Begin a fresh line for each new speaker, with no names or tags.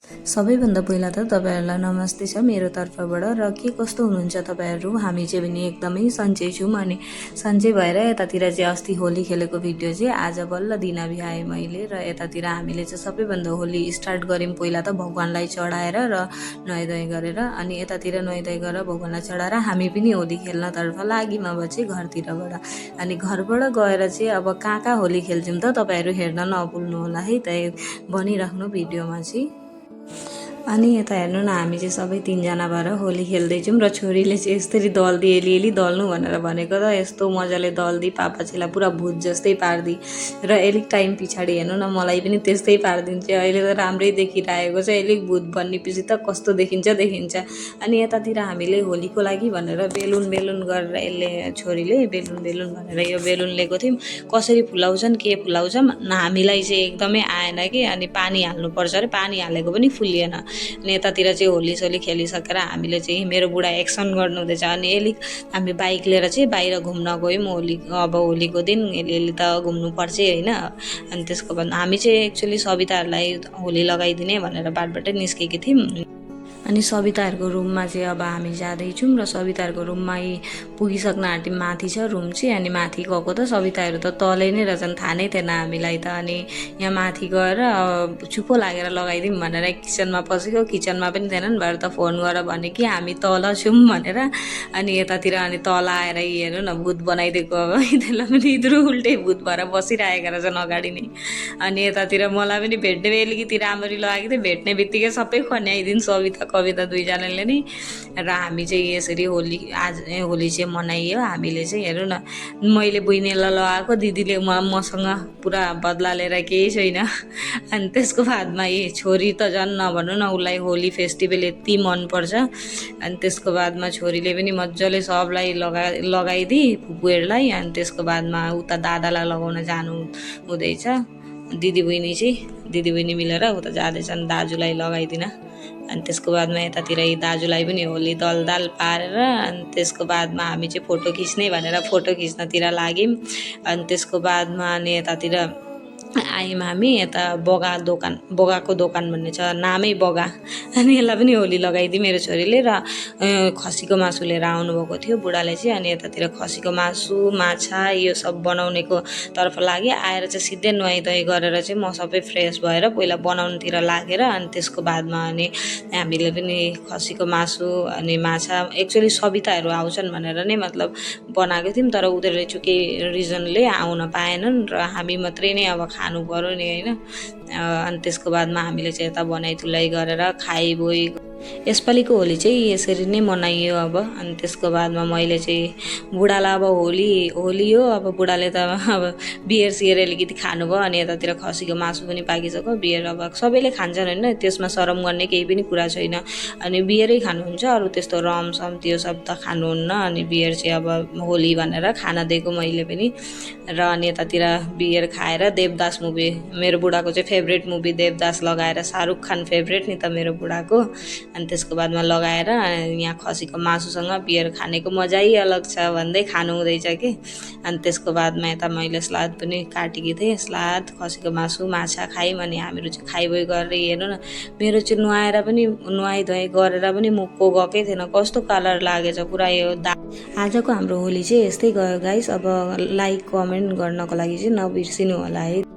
सबैभन्दा पहिला त तपाईहरुलाई नमस्ते छ मेरो तर्फबाट र के कस्तो हुनुहुन्छ तपाईहरु। हामी चाहिँ पनि एकदमै सन्चै छौं अनि सन्चै भएर यतातिर चाहिँ अस्ति होली खेलेको भिडियो चाहिँ आज बल्ल दिन भ्याए मैले र यतातिर हामीले चाहिँ सबैभन्दा होली स्टार्ट गर्यौं। पहिला त भगवानलाई चढाएर र नुहाइधुवाइ गरेर अनि यतातिर नुहाइधुवाइ गरेर भगवानलाई चढाएर हामी पनि होली खेल्नतर्फ लाग्यौं अब चाहिँ घरतिरबाट। अनि घरबाट गएर चाहिँ अब कहाँ होली खेल्छौं त तपाईहरु हेर्न नभुल्नु होला है त भनिराख्नु भिडियोमा चाहिँ। अनि यता हेर्नु न हामी चाहिँ सबै तीनजना भएर होली खेल्दैछौँ र छोरीले चाहिँ यसरी दल्दी एलिएली दल्नु भनेर भनेको त यस्तो मजाले दल्दी पापाछीलाई पुरा भूत जस्तै पार्दी र एलिक टाइम पछाडि हेर्नु न मलाई पनि त्यस्तै पार्दिन्छ। अहिले त राम्रै देखिरहेको छ, एलिक भूत बन्नेपछि त कस्तो देखिन्छ। अनि यतातिर हामीले होलीको लागि भनेर बेलुन गरेर यसले छोरीले बेलुन भनेर यो बेलुन लिएको थियौँ। कसरी फुलाउँछन् के फुलाउँछन् हामीलाई चाहिँ एकदमै आएन कि। अनि पानी हाल्नुपर्छ अरे, पानी हालेको पनि फुलिएन। अनि यतातिर चाहिँ होली खेलिसकेर हामीले चाहिँ मेरो बुढा एक्सन गर्नु हुँदैछ अनि एलिक हामी बाइक लिएर चाहिँ बाहिर घुम्न गयौँ। होलीको दिन एलि त घुम्नुपर्छ हैन। अनि त्यसको बाद हामी चाहिँ एक्चुअली सविताहरूलाई होली लगाइदिने भनेर बाटबाटै निस्केकी थियौँ। अनि सविताहरूको रुममा चाहिँ अब हामी जाँदैछौँ र सविताहरूको रुममै पुगिसक्न आँट्यौँ। माथि छ रुम चाहिँ अनि माथि गएको त सविताहरू त तलै नै रहेछन्, थाहा नै थिएन हामीलाई त। अनि यहाँ माथि गएर चुप्पो लागेर लगाइदिउँ भनेर किचनमा पसेको, किचनमा पनि थिएनन् भएर त फोन गरेर भने कि हामी तल छौँ भनेर। अनि यतातिर अनि तल आएर हेर्नु न भूत बनाइदिएको अब त्यसलाई पनि इद्रु उल्टै भूत भएर बसिरहेका रहेछन् अगाडि नै। अनि यतातिर मलाई पनि भेट्ने अलिकति राम्ररी लगाएको थियो, भेट्ने बित्तिकै सबै खन्याइदिन् सविता कविता दुईजनाले नै। र हामी चाहिँ यसरी आज होली चाहिँ मनाइयो हामीले चाहिँ। हेर्नु न मैले बहिनीलाई लगाएको, दिदीले मसँग पुरा बदला लिएर केही छैन। अनि त्यसको बादमा छोरी त झन् नभन्नु न, उसलाई होली फेस्टिभल यति मनपर्छ। अनि त्यसको बादमा छोरीले पनि मजाले सबलाई लगाइदिई फुपूहरूलाई। अनि त्यसको बादमा उता दादालाई लगाउन जानु हुँदैछ। दिदी बहिनी मिलेर उता जाँदैछन् दाजुलाई लगाइदिन। अनि त्यसको बादमा यतातिर दाजुलाई पनि होली दलदाल पारेर अनि त्यसको बादमा हामी चाहिँ फोटो खिच्ने भनेर फोटो खिच्नतिर लाग्यौँ। अनि त्यसको बादमा अनि यतातिर आयौँ हामी यता बगाको दोकान भन्ने छ, नामै बगा। अनि यसलाई पनि होली लगाइदियो मेरो छोरीले। र खसीको मासु लिएर आउनुभएको थियो बुढाले चाहिँ। अनि यतातिर खसीको मासु माछा यो सब बनाउनेको तर्फ लाग्यो। आएर चाहिँ सिधै नुहाइधुवाइ गरेर चाहिँ म सबै फ्रेस भएर पहिला बनाउनुतिर लागेर अनि त्यसको बादमा अनि हामीले पनि खसीको मासु अनि माछा एक्चुअली सविताहरू आउँछन् भनेर नै मतलब बनाएको थियौँ। तर उनीहरूले चुके रिजनले आउन पाएनन् र हामी मात्रै नै अब खानु पर्यो नि हैन। अनि त्यसको बादमा हामीले चाहिँ यता बनाइतुलाई गरेर खाइबोइ यसपालिको होली चाहिँ यसरी नै मनाइयो अब। अनि त्यसको बादमा मैले चाहिँ बुढालाई अब होली हो अब बुढाले त अब बियर सियर अलिकति खानुभयो। अनि यतातिर खसीको मासु पनि पाकिसक्यो, बियर अब सबैले खान्छन् होइन, त्यसमा शरम गर्ने केही पनि कुरा छैन। अनि बियरै खानुहुन्छ, अरू त्यस्तो रमसम त्यो सब त खानुहुन्न। अनि बियर चाहिँ अब होली भनेर खाना दिएको मैले पनि। र अनि यतातिर बियर खाएर देवदास मुभी, मेरो बुढाको चाहिँ फेभरेट मुभी देवदास लगाएर, शाहरुख खान फेभरेट नि त मेरो बुढाको। अनि त्यसको बादमा लगाएर यहाँ खसीको मासुसँग बियर खानेको मजै अलग छ भन्दै खानु हुँदैछ कि। अनि त्यसको बादमा यता मैले सलाद पनि काटेकी थिएँ, सलाद खसीको मासु माछा खायौँ। अनि हामीहरू चाहिँ खाइबोइ गरेर हेर्नु न मेरो चाहिँ नुहाइधुवाइ गरेर पनि मुखको गएकै थिएन, कस्तो कलर लागेछ पुरा यो आजको हाम्रो होली चाहिँ यस्तै गयो गाइस। अब लाइक कमेन्ट गर्नको लागि चाहिँ नबिर्सिनु होला है।